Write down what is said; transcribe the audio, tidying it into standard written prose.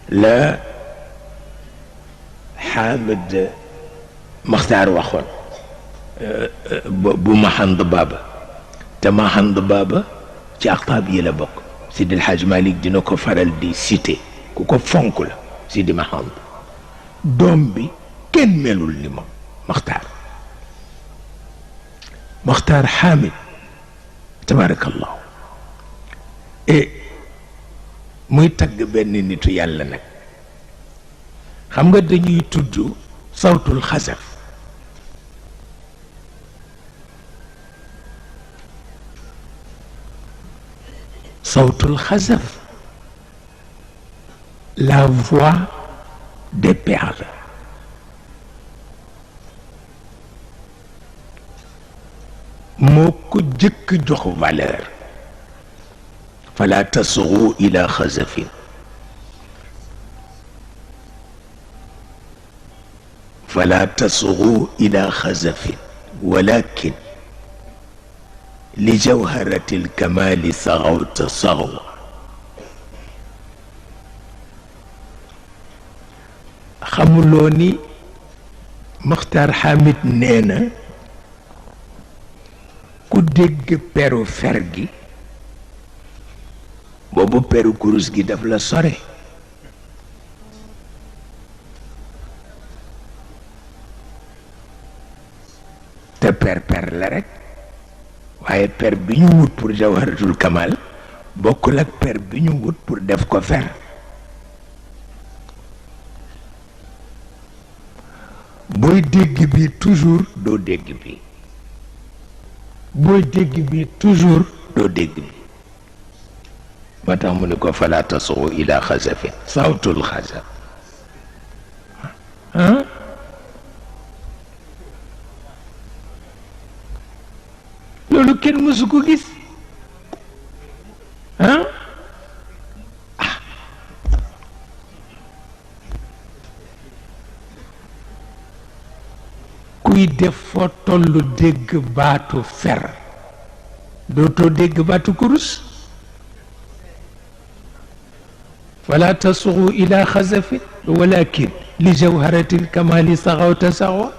لا حامد مختار واخون بو محند بابا te Mahand Baba ci aqtaab yi la bokk. Sidi El Hadj Malick dina ko faral di cité ku ko fonk la Sidi Mahand doom bi kenn melul ni moom Maxtaar Hamid tabarakallahu et muy tagg benn nitu yàlla nag xam nga dañuy tudd sawtul xasaf Sautul Khazaf, la voix des perles. moo ko jëkk jox valeur. fala tasghu ila xazafin. fala tasghu ila xazafin walakin لجوهرة الكمال صغوت صغوة. خمولوني مختار حامد نينا ku dégg peru fer gi boobu peru kurus gi daf la sore te per la rek waaye per bi ñu wut pour jawharatul kamal bokkul ak per bi ñu wut pour def ko fer booy dégg bi toujours doo dégg bi booy dégg bi toujours doo dégg bi moo tax mu ne ko fala tasghu ila xasafin sawtul xasaf loolu kenn mësu ko gis kuy def foo tollu dégg baatu fer dootoo dégg baatu kurus fala tasghu ila xasafin walakin li jawharatil kamali saxawta saxwa